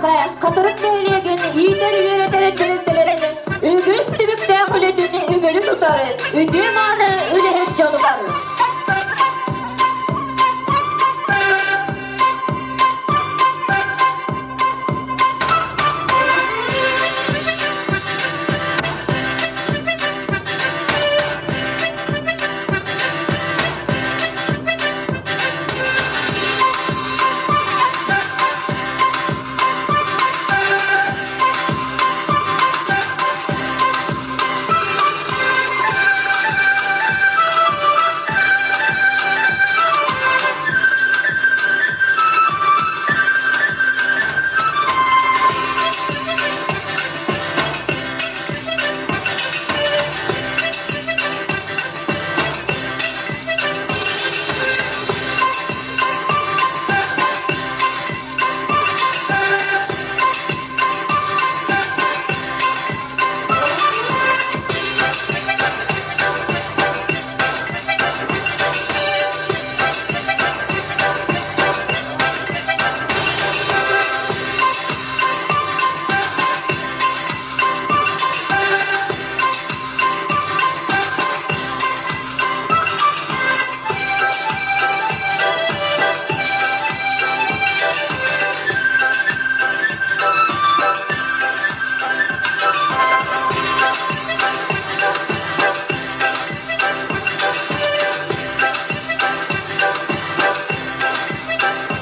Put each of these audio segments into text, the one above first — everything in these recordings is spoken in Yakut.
Хатырык нэһилиэгин иитэр-үөрэтэр тэрилтэлэрин үгүс түбүктээх үлэтин үмүрү тутар үтүө-мааны үлэһит дьонугар.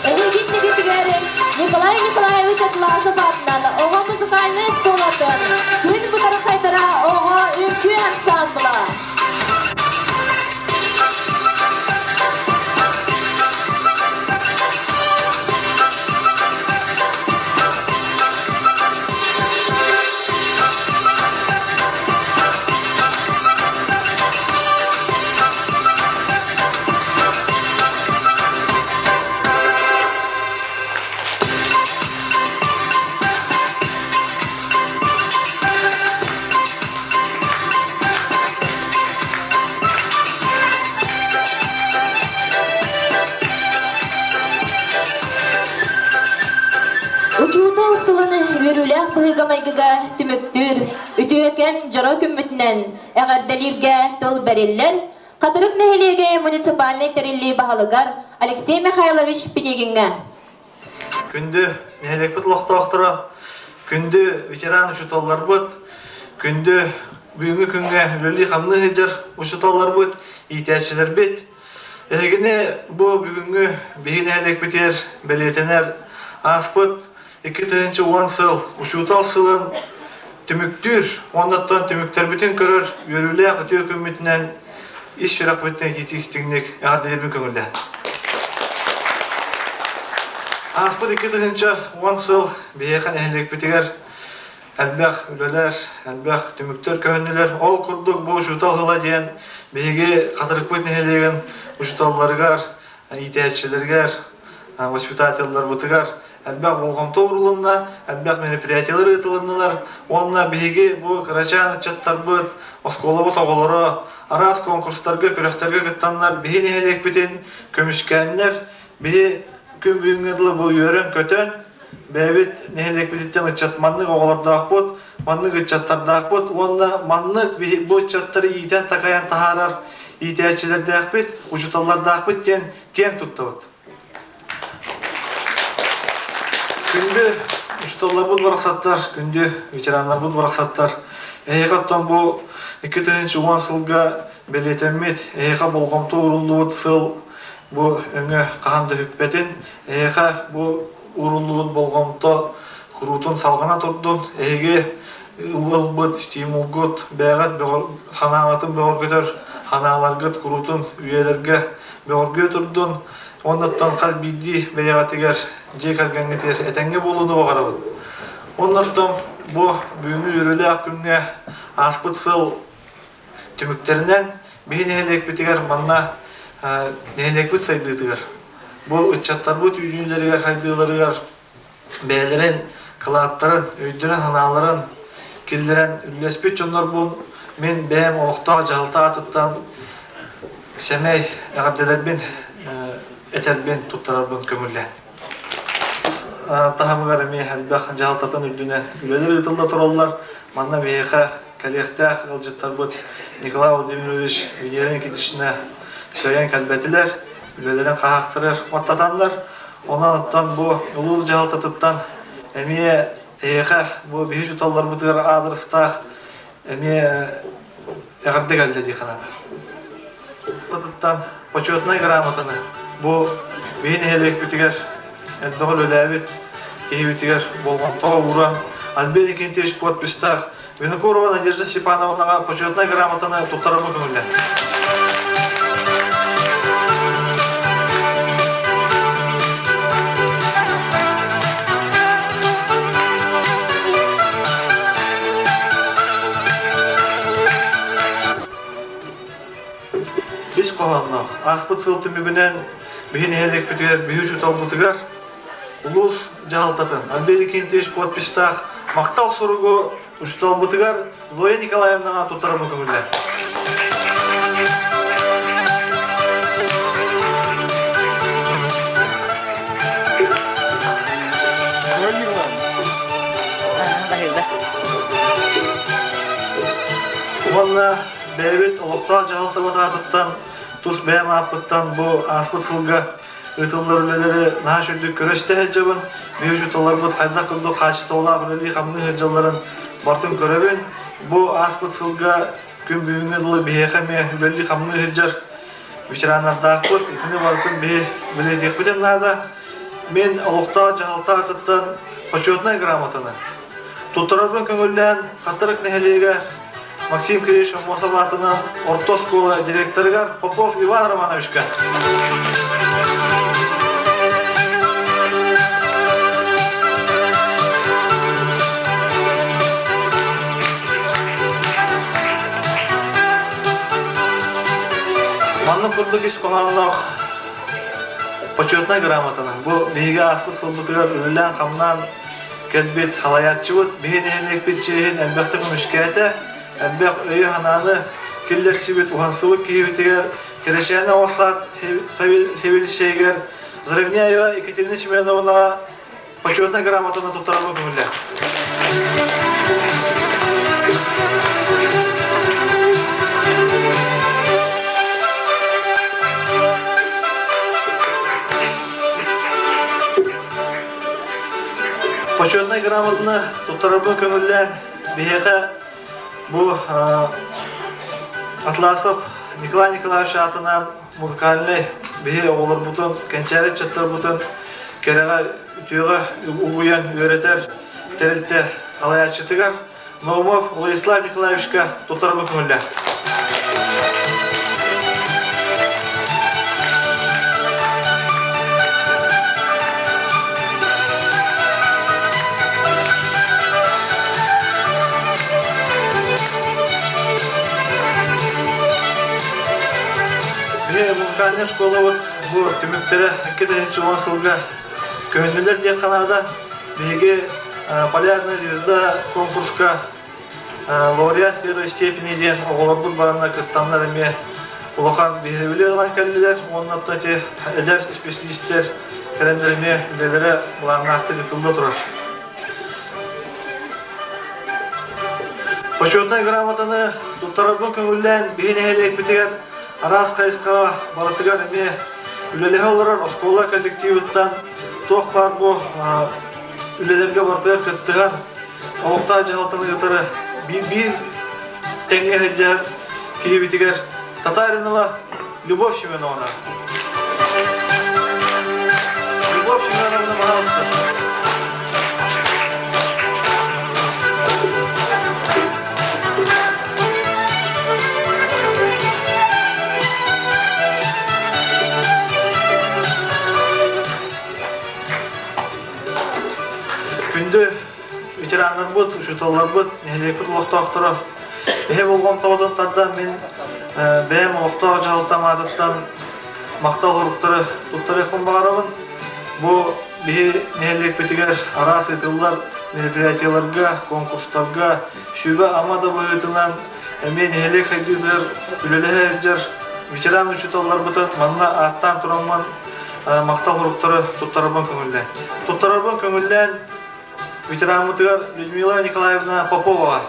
Эһигиннигитигэр Николай Николаевич Атласов аатынан оҕо музыкальнай школатын күн бытархайдара оҕо үҥкүү ансаамбыла. Учуутал сылын үөрүүлээх быһыыга-майгыга түмүктүүр үтүөкэн дьоро күммүтүнэн эҕэрдэлииргэ тыл бэриллэр Хатырык нэһилиэгэ муниципальнай тэриллии баһылыгар Алексей Михайлович Пинигиҥҥэ. Күндү нэһилиэкпит олохтоохторо, күндү ветеран учууталларбыт, күндү бүгүҥҥү күҥҥэ үлэлии-хамныы сылдьар учууталларбыт, иитээччилэрбит, эһигини бу бүгүҥҥү биһиги нэһилиэкпитигэр бэлиэтэнэр ааспыт 2010 сыл учуутал сылын түмүктүүр уоннаттан түмүктэрбитин көрөр үөрүүлээх үтүө күммүтүнэн ис сүрэхпиттэн итиитик истиҥник эҕэрдэлиирбин көҥүллээн. Ааспыт 2010 сыл биһиэхэ нэһилиэкпитигэр элбэх үлэлэр, элбэх түмүктэр көһүннүлэр. Ол курдук бу учуутал сыла диэн биһиги Хатырыкпыт нэһилиэгин учууталларыгар, иитээччилэригэр, воспитателларбытыгар элбэх болҕомто уурулунна, элбэх мероприятиелар ыытылыннылар уонна биһиги бу кырачаан ыччаттарбыт, оскуолабыт оҕолоро араас конкурстарга, күрэхтэргэ кыттаннар биһи нэһилиэкпитин көмүскээннэр, биһи күн бүгүҥҥэ дылы бу үөрэн-көтөн, бэйэбит нэһилиэкпититтэн ыччат маннык оҕолордоохпут, маннык ыччаттардаахпыт уонна маннык биһи бу ыччаттары иитэн-такайан таһаарар иитээччилэрдээхпит, учууталлардаахпыт диэн киэн туттабыт. Күндү учууталларбыт барахсаттар, күндү ветераннарбыт барахсаттар, эһиэхэ оттон бу 2010 сылга бэлиэтэммит, эһиэхэ болҕомто ууруллубут сыл бу өҥө хаһан да бүппэтин, эһиэхэ бу ууруллубут болҕомто куруутун салҕана турдун, эһиги ылбыт стимулгут, бэйэҕит санааҕытын бөҕөргөтөр санааларгыт куруутун үйэлэргэ бөҕөргүө турдун, Оннуттан хас биирдии бэйэҕитигэр, дьиэ кэргэҥҥитигэр этэҥҥэ буолууну баҕарабын. Оннуттан бу бүгүҥҥү үөрүүлээх күҥҥэ ааспыт сыл түмүктэринэн биһи нэһилиэкпитигэр манна нэһилиэкпит сайдыытыгар, бу ыччаттарбыт үүнүүлэригэр, сайдыыларыгар бэйэлэрин кылааттарын, өйдөрүн-санааларын киллэрэн үллэспит дьоннорбун мин бэйэм олохтоох дьаһалта аатыттан сэмэй эҕэрдэлэрбин этэрбин, туттарарбын көҥүллээн. таһымыгар эмиэ элбэх дьаһалтатын үрдүнэн үлэлэр ыытылла тураллар. Манна биһиэхэ кэлиэхтээх ыалдьыттарбыт Николай Владимирович, Венера Никитична кыайан кэлбэтилэр, үлэлэрин хаһаахтарар маттатаннар. Онон оттон бу улуус дьаһалтатыттан эмиэ эһиэхэ бу биһи учууталларбытыгар аадырыстаах эмиэ эҕэрдэ кэллэ дии санаата. Тутуттан почетнай грамотаны бу биһи нэһилиэкпитигэр элбэх үлэлээбит киһибитигэр болҕомтоҕо ууран Альберт Никитич подпистаах Винокурова Надежда Степановнаҕа почетнай грамотаны туттарарга көҥүллэн. Ис хоһоонноох ааспыт сыл түмүгүнэн биһи нэһилиэкпитигэр биһи учууталбытыгар улуус дьаһалтатын Андрей Викентьевич подпистаах махтал суругу учууталбытыгар Зоя Николаевнаҕа туттарарбын көҥүллээн. Уонна бэйэбит олохтоох дьаһалтабыт аатыттан тус бэйэм ааппыттан бу ааспыт сылга ыытыллар үлэлэри наһаа үчүгдүк көрө-истэ сылдьабын. Биһи учууталларбыт хайдах курдук хаачыстыбалаах үлэлии-хамныы сылдьалларын барытын көрөбүн. Бу ааспыт сылга күн бүгүҥҥэ дылы биһиэхэ эмиэ үлэлии-хамныы сылдьар ветераннардаахпыт. Итини барытын биһи бэлиэтиэхпитин наада. Мин олохтоох дьаһалта аатыттан почетнай грамотаны туттарарбын көҥүллээн Хатырык нэһилиэгэр Максим Кириллович Аммосов аатынан орто оскуола директорыгар Попов Иван Романовичка. Маннык курдук ис хоһоонноох почетнай грамотаны бу биһиги ааспыт сылбытыгар үлэлээн-хамнаан кэлбит халайааччыбыт биһи нэһилиэкпит чиэһин элбэхтик көмүскээтэ, элбэх өйү-санааны киллэрсибит, уһансыбыт киһибитигэр Кэрэчээнэ оҕо саад сэбиэдиссэйигэр Заровняева Екатерина Семеновнаҕа почетнай грамотаны туттарарга көҥүллээх. Почетнай грамотаны туттарарбын көҥүллээн биһиэхэ бу Атласов Николай Николаевич аатынан музыкальнай биһи оҕолорбутун, кэнчээри ыччаттарбытын кэрэҕэ, үтүөҕэ угуйан үөрэтэр тэрилтэ салайааччытыгар Наумов Владислав Николаевичка туттарарбын көҥүллээх. Биһи музыкальнай школабыт бу түмүктэрэ 2010 сылга көһүннүлэр диэххэ наада. Биһиги Полярная звезда конкурска лауреат первой степени диэн оҕолорбут баранна кыттаннар эмиэ улахан биһирэбили ылан кэллилэр уонна эти эдэр специалистер кэлэннэр эмиэ үлэлэрэ былааннаахтык ытылла турар. Почетнай грамотаны туттарарбын көҥүллээн биһи нэһилиэкпитигэр араас хайысхаҕа барытыгар эмиэ үлэлэһэ олорор оскуола коллективыттан туох баар бу үлэлэргэ барытыгар кыттыһан олохтоох дьаһалтаны кытары биир тэҥҥэ сылдьар киһибитигэр Татаринова Любовь Семеновна. Любовь Семеновна, пожалуйста. Күндү ветераннарбыт, учууталларбыт, нэһилиэкпит олохтоохторо, эһэ болҕомтобутун тардан мин бэйэм олохтоох дьаһалтам аатыттан махтал суруктары туттарыахпын баҕарабын. Бу биһи нэһилиэкпитигэр араас ыытыллар мероприятиеларга, конкурстарга сүбэ-ама да быһыытынан эмиэ нэһилиэк сайдыытыгар үлэлэһэ сылдьар ветеран учууталларбытын манна ааттаан тураммын. махтал суруктары туттарарбын көҥүллээн. Туттарарбын көҥүллээн ветераммытыгар Людмила Николаевна Поповаҕа.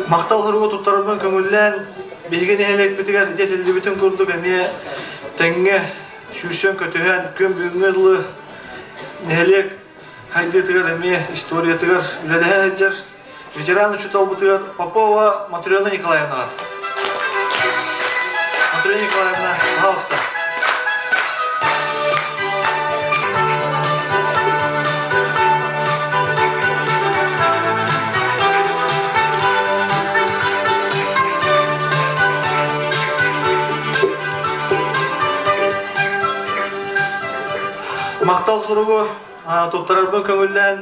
Махтал суругу туттарарбын көҥүллээн, биһиги нэһилиэкпитигэр ити этиллибитин курдук эмиэ тэҥҥэ сүүрсэн-көтүһэн, күн бүгүҥҥэ дылы нэһилиэк хайдыытыгар эмиэ историятыгар үлэлэһэ сылдьар ветеран учууталбытыгар Попова Матрена Николаевнаҕа. Матрена Николаевна, пожалуйста. Махтал суругу туттарарбын көҥүллээн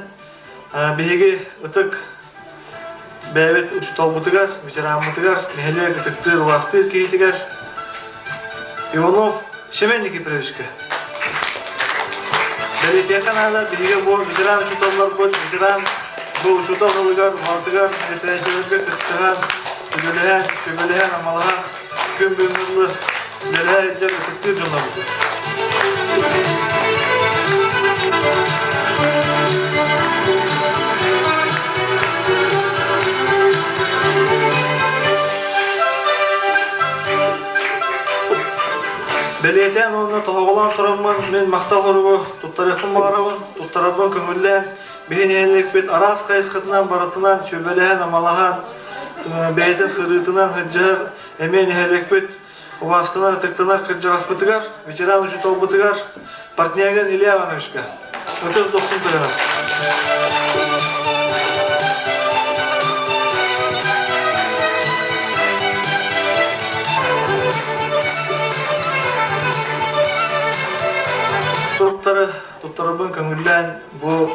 биһиги ытык бэйэбит учууталбытыгар, ветераммытыгар, нэһилиэк ытыктыыр, улаастыыр киһитигэр Иванов Семен Никифоровичка. Бэлиэтиэххэ наада, биһиги бу ветеран учууталларбыт, ветеран бу учуутал сылыгар, балтыгар мероприятиеларга кыттыһан, үлэлэһэн, сүбэлэһэн, амалаһан, күн бүгүҥҥү үлэлэһэ сылдьар ытыктыыр дьоннорбут. Бэлиэтээн уонна тоһоҕолоон тураммын мин махтал суругу туттарыахпын баҕарабын, туттарарбын көҥүллээн, биһи нэһилиэкпит араас хайысхатынан барытынан сүбэлэһэн-амалаһан, бэйэтин сырыытынан сылдьыһар эмиэ нэһилиэкпит убаастанар, ытыктанар кырдьаҕаспытыгар, ветеран учууталбытыгар Портнягин Илья Ивановичка ытыс дохсун тыгынан. Суруктары туттарарбын көҥүллээн бу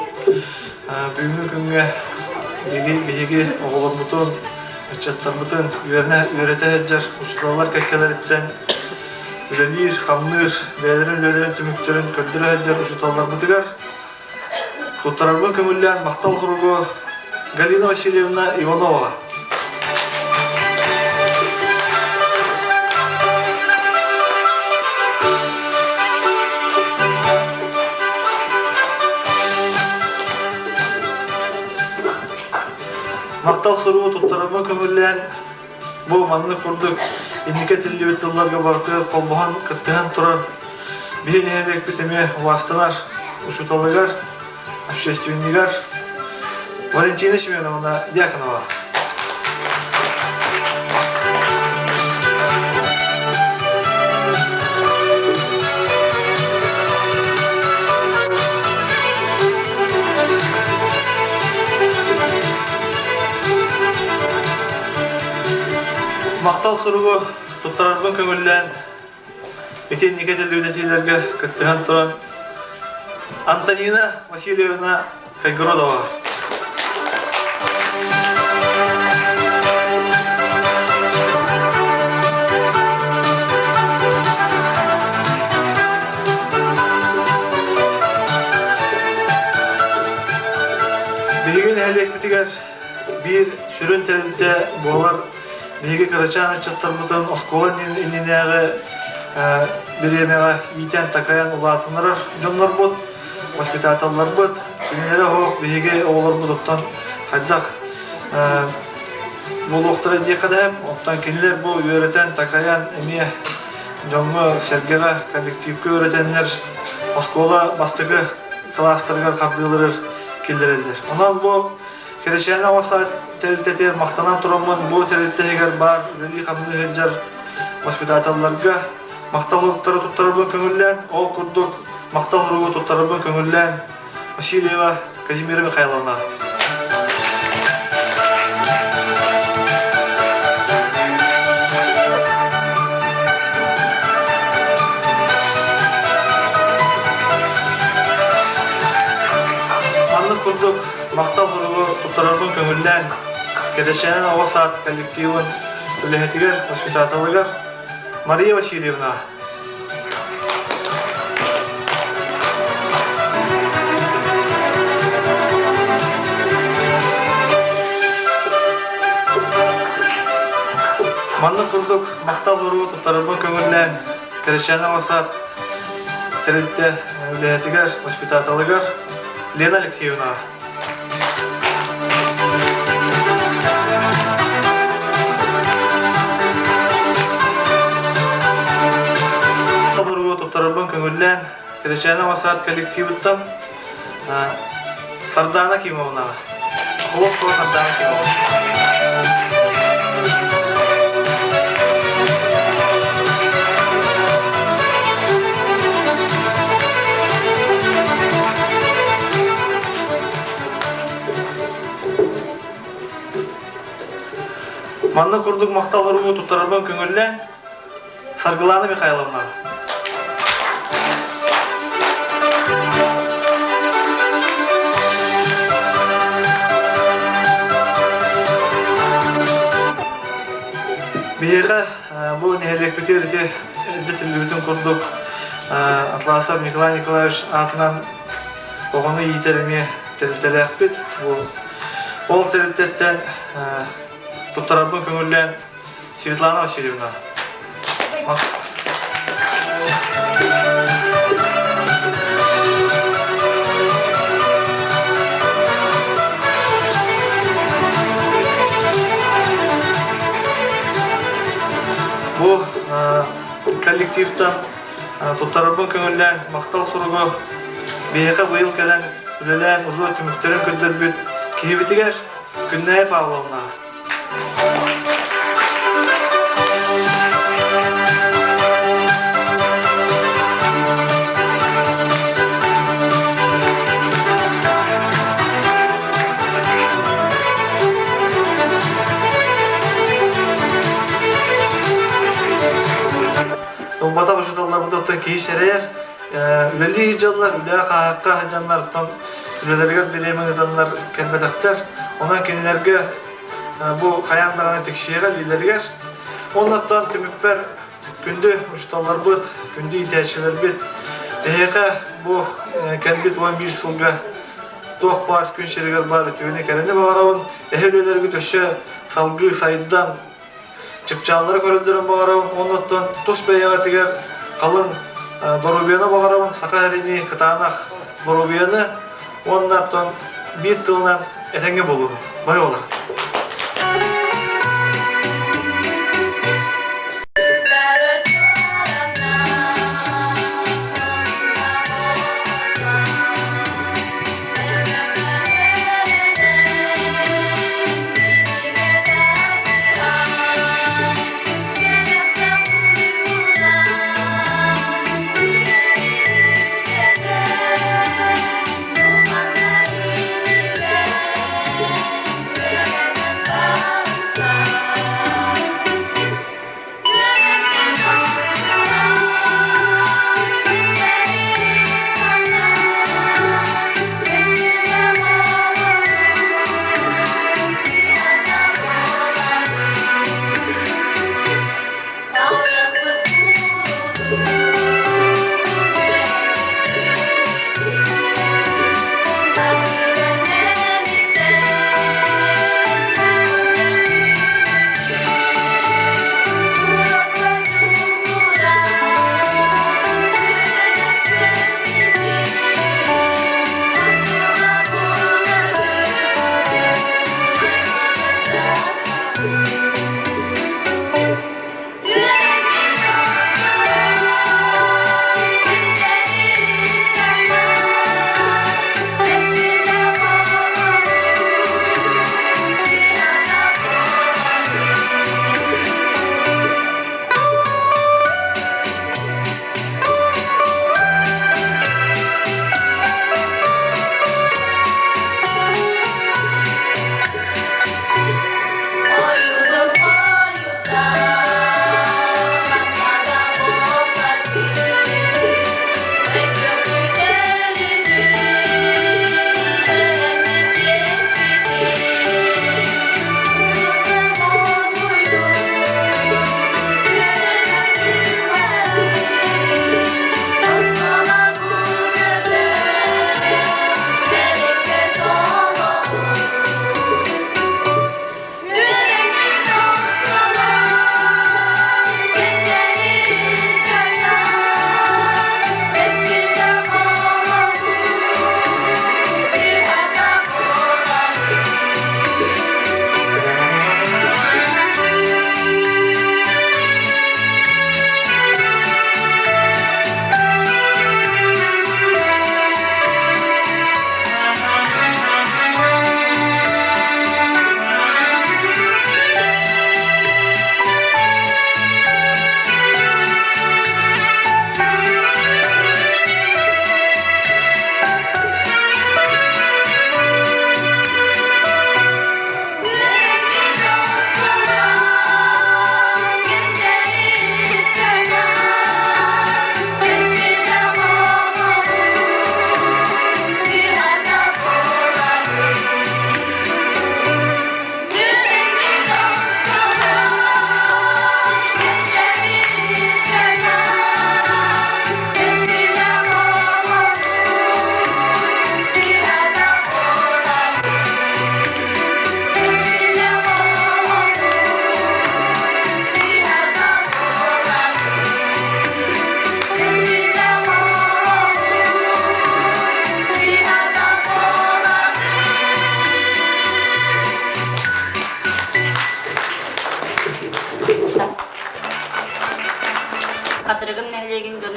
бүгүҥҥү күҥҥэ биһиги оҕолорбутун, ыччаттарбытын үөрэтэ сылдьар учууталлар кэккэлэриттэн үлэлиир, хамныыр, бэйэлэрин үлэлэрин түмүктэрин көрдөрө сылдьар учууталларбытыгар туттарарбын көҥүллээн махтал суругу Галина Васильевна Иванова. Махтал суругу туттарарбын көҥүллээн бу маннык курдук инники этиллибит тылларга барытыгар холбоһон кыттыһан турар биһи нэһилиэкпит эмиэ убаастанар учууталыгар, общественнигар Валентина Семеновна Дьяконова. Махтал суругу туттарарбын көҥүллээн итинник этиллибит кыттыһан туран Антонина Васильевна Кайгородова. Биһиги нэһилиэкпитигэр биир сүрүн тэрилтэ буолар биһиги кырачаан ыччаттарбытын оскуола иннинээҕи бириэмэҕэ иитэн-такайан улаатыннарар дьоннорбут, воспитателларбыт, кинилэри оһох биһиги оҕолорбутуттан хайдах буолуохтара диэххэ дэһэм, оттон кинилэр бу үөрэтэн-такайан эмиэ дьоҥҥо-сэргэҕэ, коллективка үөрэтэннэр оскуола бастакы кылаастарыгар хардыыларыр киллэрэллэр. Онон бу Кэрэчээнэ оҕо саад тэрилтэтигэр махтанан тураммын бу тэрилтэ иһигэр баар үлэлии-хамныы сылдьар воспитателларга махтал суруктары туттарарбын көҥүллээн, ол курдук махтал суругу туттарарбын көҥүллээн Васильева Казимира Михайловна. Маннык курдук махтал суругу туттарарбын көҥүллээн. Кэдэчээн оҕо саад коллективын үлэһитигэр, воспитателыгар Мария Васильевна. Маннык курдук махтал уругу туттарарбын көҥүллээн Кэрэчээн оҕо саад тэрилтэ үлэһитигэр, воспитателыгар Лена Алексеевнаҕа. Соборугу туттарарбын көҥүллээн Кэрэчээнэ Масаат коллективыттан Сардаана Кимовнаҕа. Холоскова Сардаана Кимовна. Манна курдук махтал уругу туттарарбын көҥүллээн Саргылана Михайловна. Биһиэхэ бу нэһилиэкпитигэр ити эрдэ этиллибитин курдук Атласов Николай Николаевич аатынан оҕону иитэр эмиэ тэрилтэлээхпит. Ол тэрилтэттэн туттарарбын көҥүллээн Светлана Васильевна. Бу коллективтан туттарарбын көҥүллээн махтал суругу биһиэхэ быйыл кэлэн үлэлээн ужуо түмүктэрин көрдөрбүт киһибитигэр Күннэйэ Павловна. Ылбата бушуталларбытыттан киһи сэрэйэр. Үлэлии сылдьаллар, үлэ хаһаакка сылдьаннар, оттон үлэлэригэр бириэмэ ыытаннар кэлбэтэхтэр. Онон кинилэргэ бу хайаан даҕаны тиксиэҕэ илиилэригэр. Оннуттан түмүкпэр күндү учууталларбыт, күндү иитээччилэрбит, эһиэхэ бу кэлбит 11 сылга туох баар күн сиригэр баар үтүөнү кэрэни баҕарабын. Эһи үлэлэргит өссө салгыы сайдан чыпчааллары көрөллөрүн баҕарабын. Оннуттан тус бэйэҕитигэр халыҥ доруобуйаны баҕарабын, саха эрини кытаанах доруобуйаны уонна оттон биир тылынан этэҥҥэ буолуҥ. Бай олар.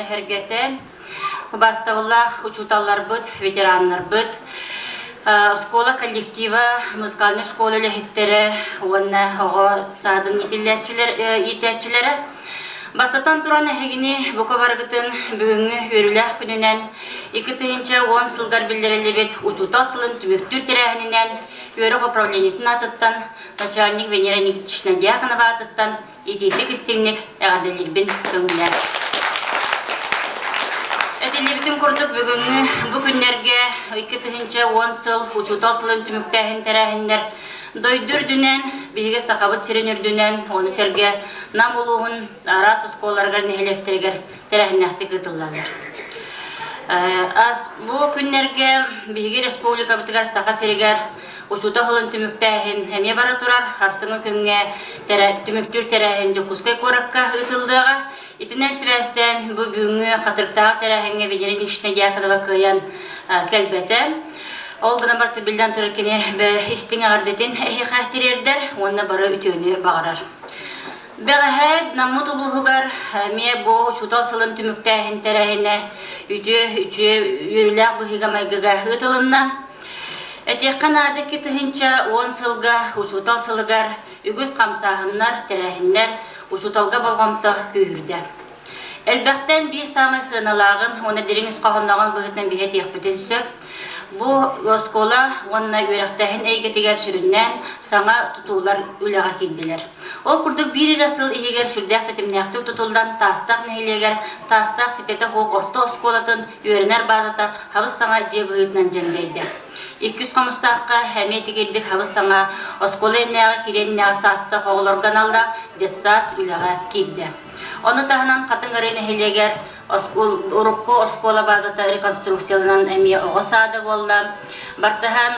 дьоно-сэргэтэ, убаастабыллаах учууталларбыт, ветераннарбыт, оскуола коллектива, музыкальнай школа үлэһиттэрэ уонна оҕо саадын иитээччилэрэ. Бастатан туран эһигини бука барыгытын бүгүҥҥү үөрүүлээх күнүнэн 2010 сылгар биллэриллибит учуутал сылын түмүктүүр тэрээһининэн үөрэх управлениетын аатыттан начальник Венера Никитична Дьяконова аатыттан итиитик истиҥник эҕэрдэлиирбин көҥүллээх. Этиллибитин курдук бүгүҥҥү бу күннэргэ 2010 сыл учуутал сылын түмүктээһин тэрээһиннэр дойду үрдүнэн, биһиги Сахабыт сирин үрдүнэн, ону сэргэ Нам улууһун араас оскуолаларыгар, нэһилиэктэригэр тэрээһиннээхтик ыытыллаллар. Бу күннэргэ биһиги республикабытыгар Саха сиригэр Учуутал сылын түмүктээһин эмиэ бара турар. Харсыҥҥы күҥҥэ түмүктүүр тэрээһин Дьокуускай куоракка ыытыллыаҕа. Итинэн сибээстээн бу бүгүҥҥү хатырыктаах тэрээһиҥҥэ Венера Ильинична Дьяконова кыайан кэлбэтэ. Ол гынан барыта биллэн турар кини истиҥ эҕэрдэтин эһиэхэ тириэрдэр уонна бары үтүөнү баҕарар. Бэҕэһээ Наммыт улууһугар эмиэ бу учуутал сылын түмүктээһин тэрээһинэ үтүө үтүө үөрүүлээх быһыыга-майгыга ыытылынна. Этиэххэ наада 2010 сылга учуутал сылыгар үгүс хамсааһыннар, тэрээһиннэр, учууталга болҕомто күүһүрдэ. Элбэхтэн биир саамай сыаналааҕын уонна дириҥ ис хоһооннооҕун быһыытынан биһи этиэхпитин сөп. Бу оскуола уонна үөрэхтээһин эйгэтигэр сүрүннээн саҥа тутуулар үлэҕэ киирдилэр. Ол курдук биир эрэ сыл иһигэр сүрдээх тэтимнээхтик тутуллан Таастаах нэһилиэгэр Таастаах ситэтэ суох орто оскуолатын үөрэнэр баазата хабыс-саҥа дьиэ быһыытынан дьэндэйдэ. Иккис Хомустаахха эмиэ тигирдик хабыс-саҥа оскуола иннээҕи кириэннээҕи саастаах оҕолорго аналлаах детсад үлэҕэ киирдэ. Ону таһынан Хатыҥ Арыы нэһилиэгэр урукку оскуола баазата реконструкцияланан эмиэ оҕо саада буолла. Бартыһаан,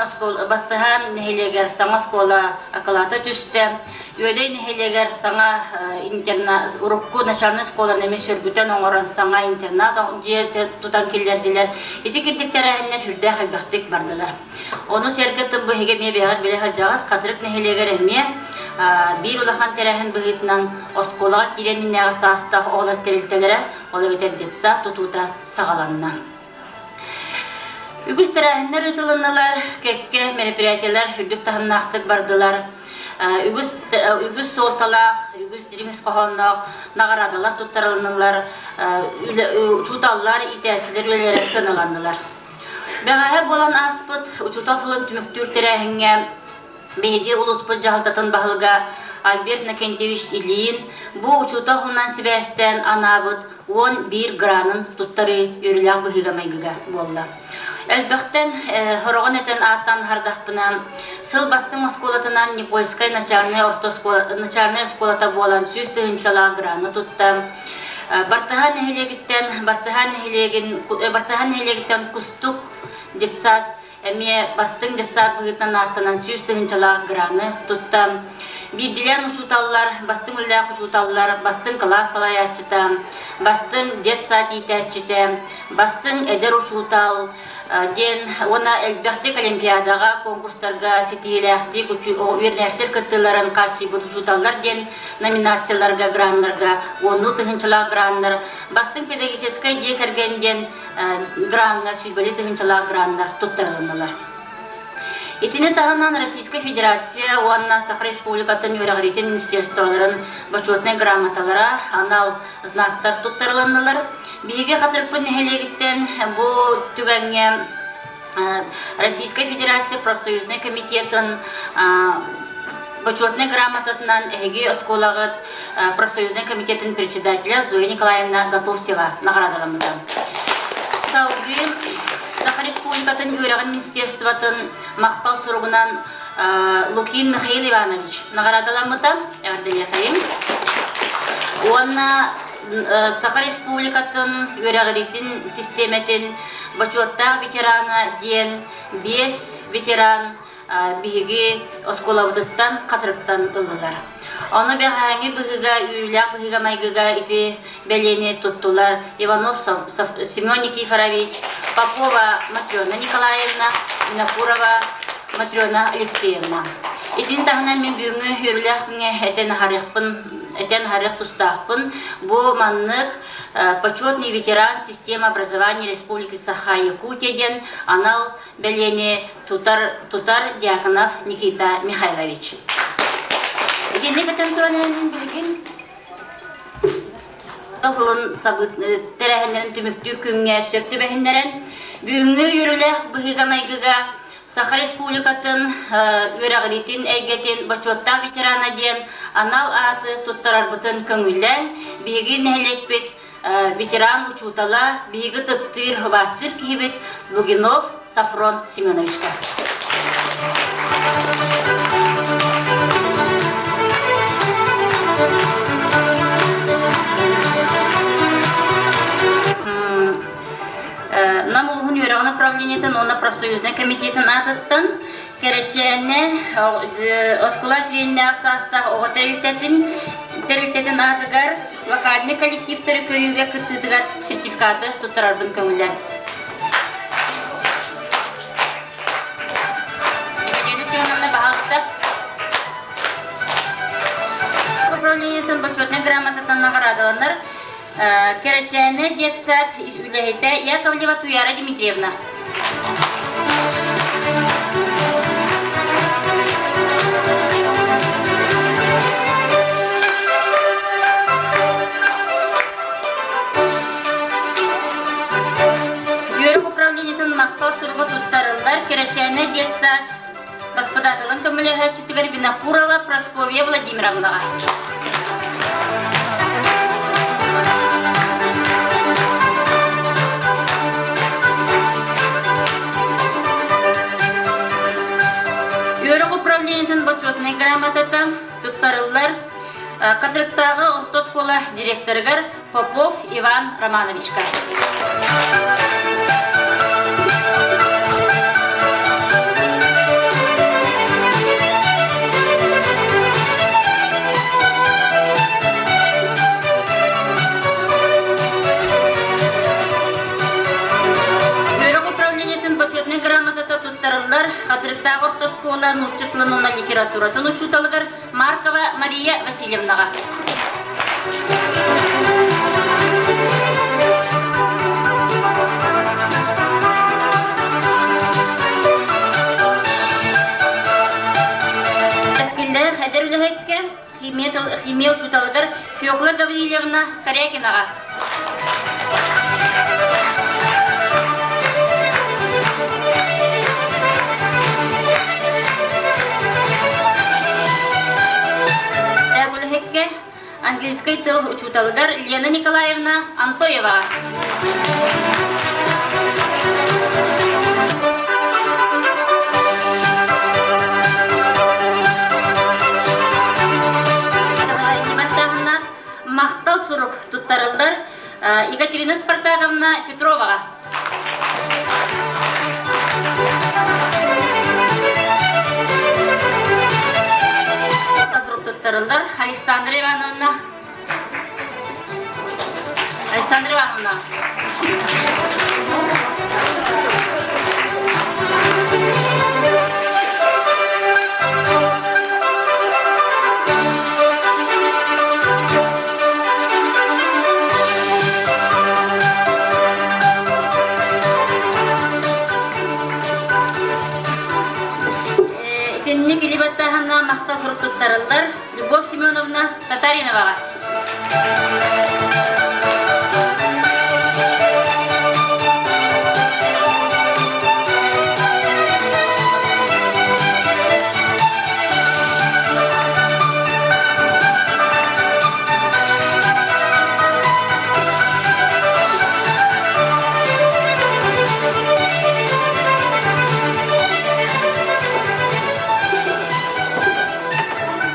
Бастыһаан нэһилиэгэр саҥа оскуола акылаата түстэ. Үөдэй нэһилиэгэр саҥа интернат, урукку начальнай оскуоланы эмиэ сөргүтэн оҥорон саҥа интернат дьиэ тутан киллэрдилэр. Ити курдук тэрээһиннэр сүрдээх элбэхтик бардылар. Ону сэргэ тыл быһыга эмиэ бэйэҕит билэ сылдьаҕыт. Хатырык нэһилиэгэр эмиэ биир улахан тэрээһин быһыытынан оскуолаҕа киирэн иннээҕи саастаах оҕолор тэрилтэлэрэ, ол эбэтэр детсад тутуута саҕаланна. Үгүс тэрээһиннэр ыытылыннылар, кэккэ мероприятиелар үрдүк таһымнаахтык бардылар. Үгүс, үгүс суолталаах, үгүс дириҥ ис хоһоонноох наҕараадалар туттарылыннылар, учууталлар, иитээччилэр үлэлэрэ сыаналаннылар. Бэҕэһээ буолан ааспыт учуутал сылын түмүктүүр тэрээһиҥҥэ биһиги улууспут дьаһалтатын баһылыга Альберт Иннокентьевич Ильин бу учуутал сылынан сибээстээн анаабыт 11 гранын туттарыы үөрүүлээх быһыыга-майгыга буолла. Элбэхтэн хороҕон этэн ааттаан аһардахпына, сыл бастыҥ оскуолатынан Никольскай начальнай орто оскуола, начальнай оскуолата буолан 100 тыһыынчалаах граны тутта. Бартыһаан нэһилиэгиттэн Бартыһаан нэһилиэгин Бартыһаан нэһилиэгиттэн Кустук детсад эмиэ бастыҥ детсад быһыытынан ааттанан 100 тыһыынчалаах граны тутта. Биирдиилээн учууталлар, бастыҥ үлэлээх учууталлар, бастыҥ кылаас салайааччыта, бастыҥ детсад иитээччитэ, бастыҥ эдэр учуутал диэн уонна элбэхтик олимпиадаҕа, конкурстарга ситиһиилээхтик үөрэнээччилэр кыттыыларын хааччыйбыт учууталлар диэн номинацияларга, граннарга уоннуу тыһыынчалаах граннар, бастыҥ педагогическай дьиэ кэргэн диэн граҥҥа сүүрбэлии тыһыынчалаах граннар туттарылыннылар. Итини таһынан Российскай Федерация уонна Саха Республикатын үөрэҕириитин министерстволарын бочуотунай грамоталара, анал знактар туттарылыннылар. Биһиги Хатырыкпыт нэһилиэгиттэн бу түгэҥҥэ Российскай Федерация профсоюзнай комитетын бочуотунай грамотатынан эһиги оскуолаҕыт профсоюзнай комитетын председателя Зоя Николаевна Готовцева наҕараадаламмыта. Салгыы Саха Республикатын үөрэҕин министерствотын махтал суругунан Лукин Михаил Иванович наҕараадаламмыта. Эҕэрдэлиэхэйим. Уонна Саха Республикатын үөрэҕириитин систиэмэтин бочуоттаах ветерана диэн биэс ветеран биһиги оскуолабытыттан Хатырыктан ыллылар. Ону бэҕэһээҥҥи быһыыга, үөрүүлээх быһыыга-майгыга ити бэлиэни туттулар Иванов Семен Никифорович, Попова Матрена Николаевна, Винокурова Матрена Алексеевна. Итини таһынан мин бүгүҥҥү үөрүүлээх күҥҥэ этэн аһарыахпын. этэн аһарыах тустаахпын. Бу маннык почетный ветеран системы образования Республики Саха-Якутия диэн анал бэлиэни тутар, тутар Дьяконов Никита Михайлович. Итинник этэн туран мин билигин тылын тэрээһиннэрин түмүктүүр күҥҥэ сөп түбэһиннэрэн, бүгүҥҥү үөрүүлээх быһыыга-майгыга Саха Республикатын үөрэҕириитин эйгэтин бочуоттаах ветерана диэн анал ааты туттарарбытын көҥүллээн, биһиги нэһилиэкпит ветеран учуутала, биһиги ытыктыыр, убаастыыр киһибит Лугинов Сафрон Семеновичка. Нам улуһун үөрэҕин управлениетын уонна профсоюзнай комитетын аатыттан Кэрэчээнэ оскуола тириэннээх саастаах оҕо тэрилтэтин тэрилтэтин аатыгар вокальнай коллективтары көрүүгэ кыттыытыгар сертификаты туттарарбын көҥүллээн. Екатерина Семеновна, пожалуйста. Управлениетын бочуотунай грамотатынан наҕараадаланар Кэрэчээнэ детсад үлэһитэ Яковлева Туяра Дмитриевна. Үөрэх управлениетын махтал суруга туттарыллар Кэрэчээнэ детсад Господарствотын көмөлөһөөччүтүгэр Винокурова Прасковья Владимировнаҕа. Үөрэх управлениетын бочуотунай грамотата туттарыллар Хатырыктааҕы орто оскуола директорыгар Попов Иван Романовичка. Үөрэх управлениетын бочуотунай грамотата туттарыллар Хатырыктаах орто оскуола нуучча тылын уонна литературатын учууталыгар Маркова Мария Васильевнаҕа. Кэскиллээх эдэр үлэһиккэ химия, химия учууталыгар Фёкла Гаврильевна Корякинаҕа. Үлэһиккэ английскай тыл учууталыгар Лена Николаевна Антоева. Махтал сурук туттарыллар Екатерина Спартаковна Петроваҕа. Махтал сурук туттарыллар Александра Ивановна Александра Ивановна. Итинник илибаттааһынна махтал сурук туттарыллар Любовь Семеновна Татариноваҕа.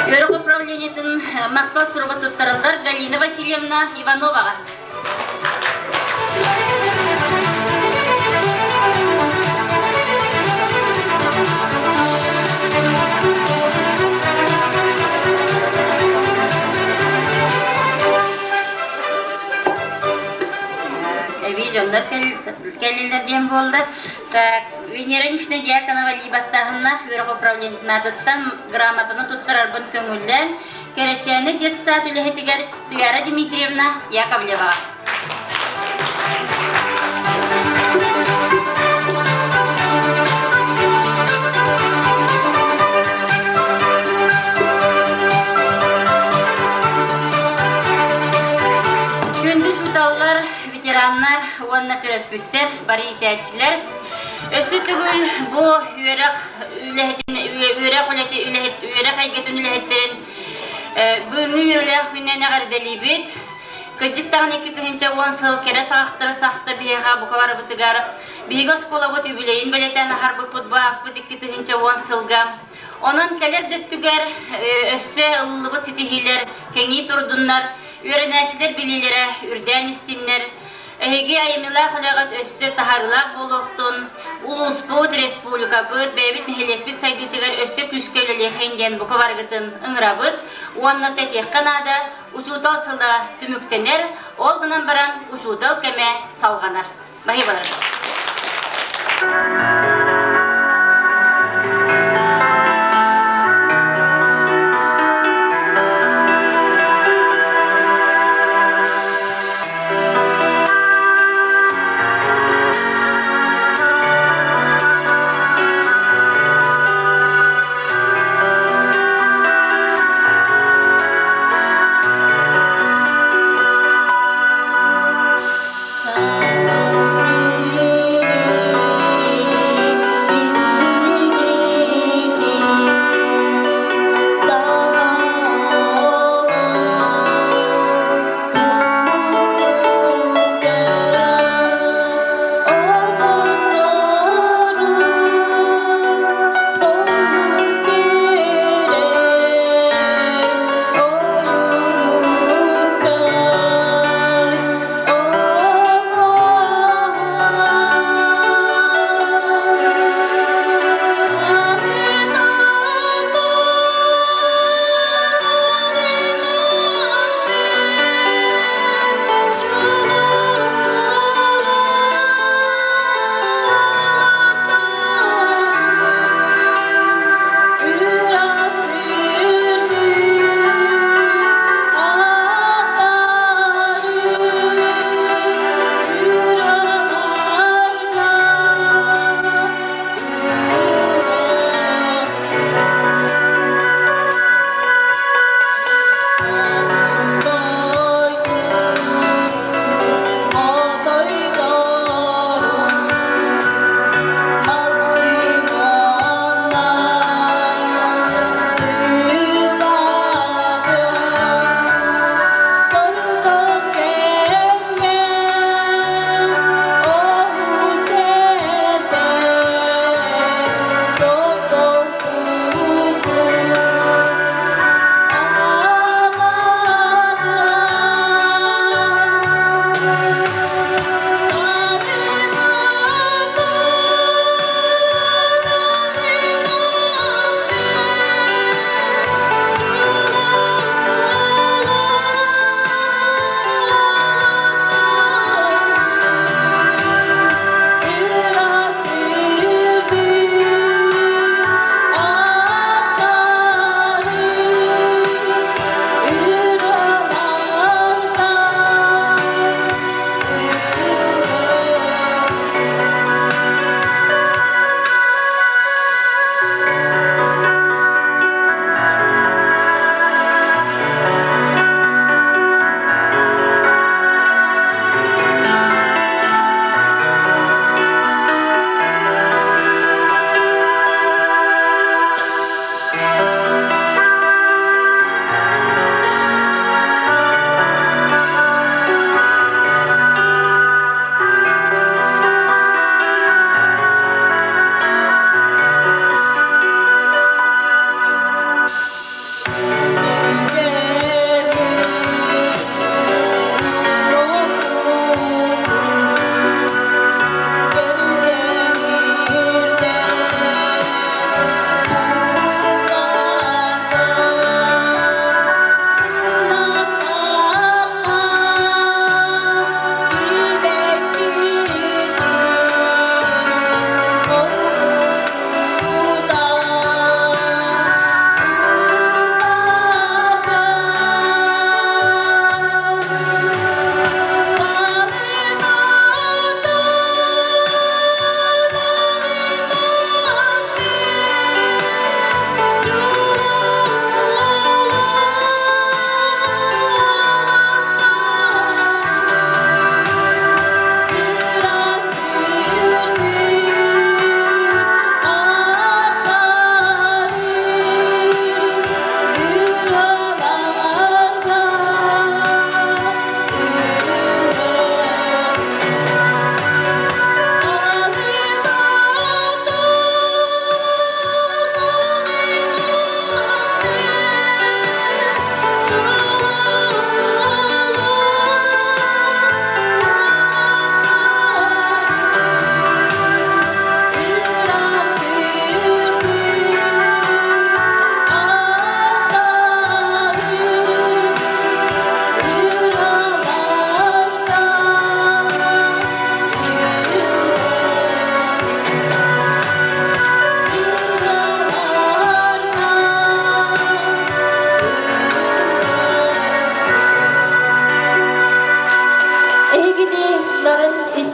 Үөрэх управлениетын махтал суруга туттарыллар Галина Васильевна Ивановаҕа. Эбии дьоннор кэллилэр диэн буолла. Так, Венера Ильинична Дьяконова либаттааһыннаах үөрэх управлениетын аатыттан грамотаны туттарарбын көҥүллээн, Кэрэчээнэ детсад үлэһитигэр Туяра Дмитриевна Яковлеваҕа. Күндү учууталлар, ветераннар уонна төрөппүттэр, бары иитээччилэр, өссө төгүл бу үөрэх үлэһитин үөрэх үлэти үлэһит үөрэх эйгэтин үлэһиттэрин бүгүҥҥү үөрүүлээх күнүнэн эҕэрдэлиибит. Кырдьык даҕаны 2010 сыл кэрэ саҕахтары сахта биһиэхэ бука барыбытыгар биһиги оскуолабыт үбүлүөйүн бэлиэтээн аһарбыппыт бу ааспыт 2010 сылга. Онон кэлэр да өттүгэр өссө ылыллыбыт ситиһиилэр кэҥии турдуннар, үөрэнээччилэр билиилэрэ үрдээн истиннэр, Эһиги айымньылаах үлэҕит өссө таһаарыылаах буолуохтун, улууспут, республикабыт, бэйэбит нэһилиэкпит сайдыытыгар өссө күүскэ үлэлиэхин диэн бука барыгытын ыҥырабыт уонна тэтиэххэ наада, учуутал сыла түмүктэнэр, ол гынан баран учуутал кэмэ салҕанар. Баһыыбаларым.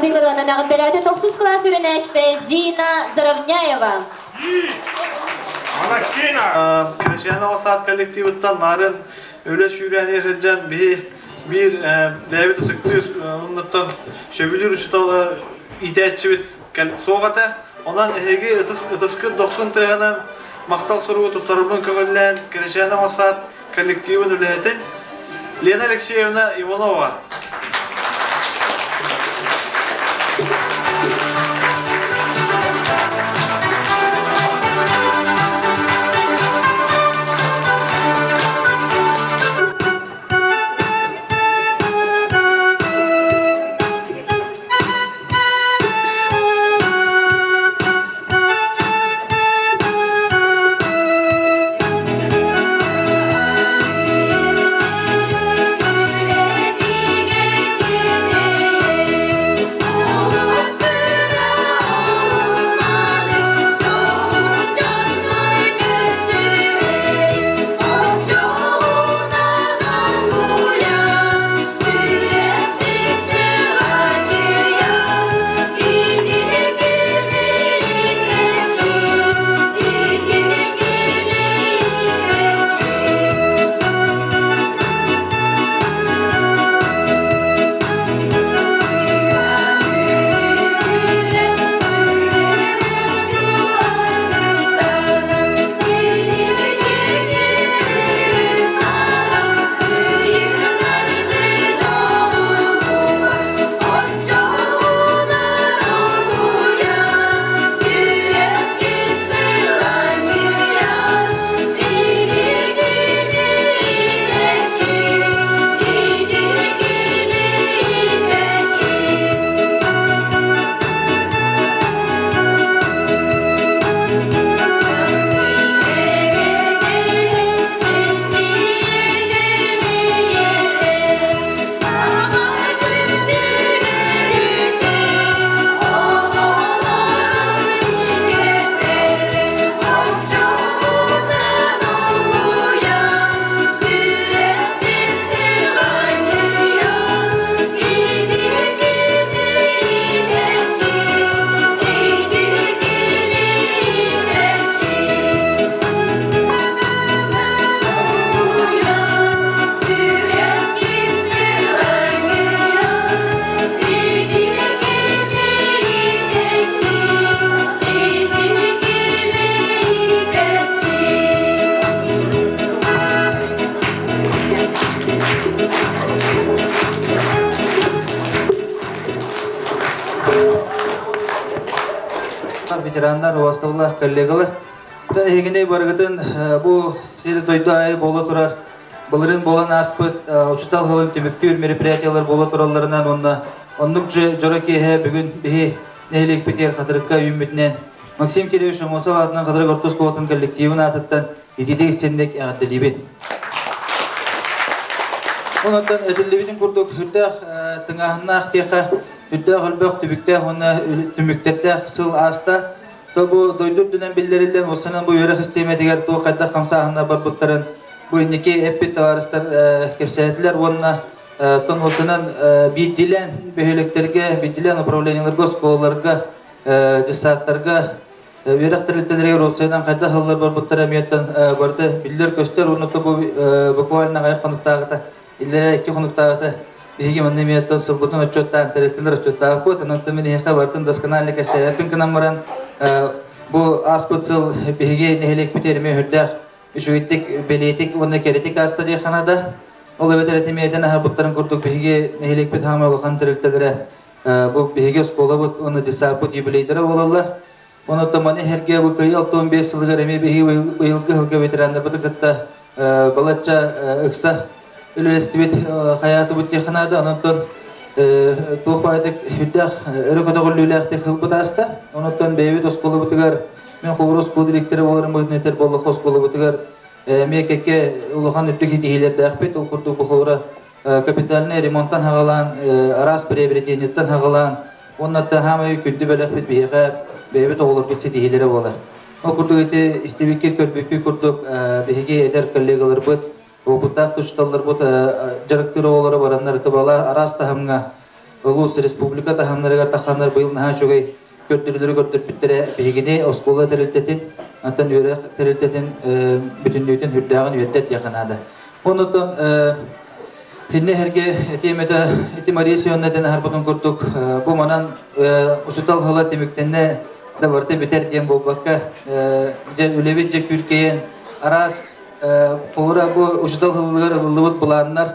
Истиҥ ырыанан эҕэрдэлээтэ тохсус кылаас үөрэнээччитэ Зина Заровняева. Кирэчээн оҕо саад коллективыттан марын үлэ сүүрээни сылдьан биһи биир бэйэбит ытыктыыр оннуттан сөбүлүүр учуутал иитээччибит суох этэ. Онон эһиги ытыскыт дохсун тыаһынан махтал суругу туттарарбын көҥүллээн Кирэчээн оҕо саад коллективын үлэһитин Лена Алексеевна Иванова. Ветераннар, убастабыллаах коллегалар, эһигини барыгытын бу сир дойду аайы буола турар былырыын буолан ааспыт учуутал сылын түмүктүүр мероприятиялар буола туралларынан уонна оннук дьоро киэһэ бүгүн биһи нэһилиэкпитигэр Хатырыкка үүммүтүнэн Максим Кириллович Аммосов аатынан Хатырык орто оскуолатын коллективын аатыттан итиитик истинник эҕэрдэлиибин. Онон этиллибитин курдук үрдээх тыҥааһыннаах тиэхэ үрдээх өлбөх түбүктээх уонна түмүктэрдээх сыл ааста. То бу дойду үрдүнэн биллэриллэн уоссанан бу үөрэх систиэмэтигэр туох хайдах хамсааһыннар барбыттарын бу инники эппит табаарыстар кэпсээтилэр уонна тон биирдиилээн бөһүөлэктэргэ, биирдиилээн управлениеларга, оскуолаларга, дьыссааттарга үөрэх тэрилтэлэригэр уопсайынан хайдах ыллар барбыттара эмиэттэн барыта биллэр-көстөр уонна бу буквально аҕыйах хонуктааҕыта иллэрээ икки хонуктааҕыта биһиги манна эмиэттэн сылбытын отчуоттаан тэрилтэлэр отчуоттаабыппыт онон мин эһиэхэ барытын досконально кэпсээбэппин гынан баран бу ааспыт сыл биһиги нэһилиэкпитигэр эмиэ үрдээх үчүгэйдик бэлиэтик уонна кэрэтик ааста диэххэ наада ол эбэтэр этимиэтэн аһарбыттарын курдук биһиги нэһилиэкпит хаама улахан тэрилтэлэрэ Бу биһиги оскуолабыт уонна десаппыт юбилейдара буолаллар. Онон маны эһэргэ бу Кыайыы 65 сылыгар эмиэ биһиги быйылгы сылга ветераннарбытын кытта балачча ыкса үлэлэстибит хайаатыбыт диэххэ наада. Онон туох баайдык сүрдээх өрө көтөҕүллүүлээхтик ылбыт ааста. Онон бэйэбит оскуолабытыгар мен холобур оскуола директора буоларым быһыытынан этэр буоллахха оскуолабытыгар эмиэ кэккэ улахан үрдүк ситиһиилэрдээхпит. Ол курдук бу холобура капитальнай ремонтан хаҕалаан, араас приобретениеттан хаҕалаан, уонна хаамай күндү бэлэхпит биһиэхэ бэйэбит оҕолорбут ситиһиилэрэ буолар. Ол курдук ити истибиккит, көрбүккүт курдук биһиги эдэр коллегаларбыт, уопуттаах учууталларбыт дьарыктыыр оҕолоро бараннар ытыбала араас таһымҥа. Улуус республика таһымнарыгар тахханнар быйыл наһаа үчүгэй көрдөрүүлэри көрдөрбүттэрэ биһигини оскуола тэрилтэтин, онтон үөрэх тэрилтэтин бүтүннүүтүн үрдээҕин үөрдэр диэххэ наада. Онутон Хинне эрге этиэмэтэ ити Мария Семеновна этэн аһарбытын курдук бу манан учутал хыла түмүктэннэ да барыта бүтэр диэн буолбакка дьэ үлэбит дьэ күүркэйэн араас холура бу учутал хылылыгар ылыллыбыт былааннар.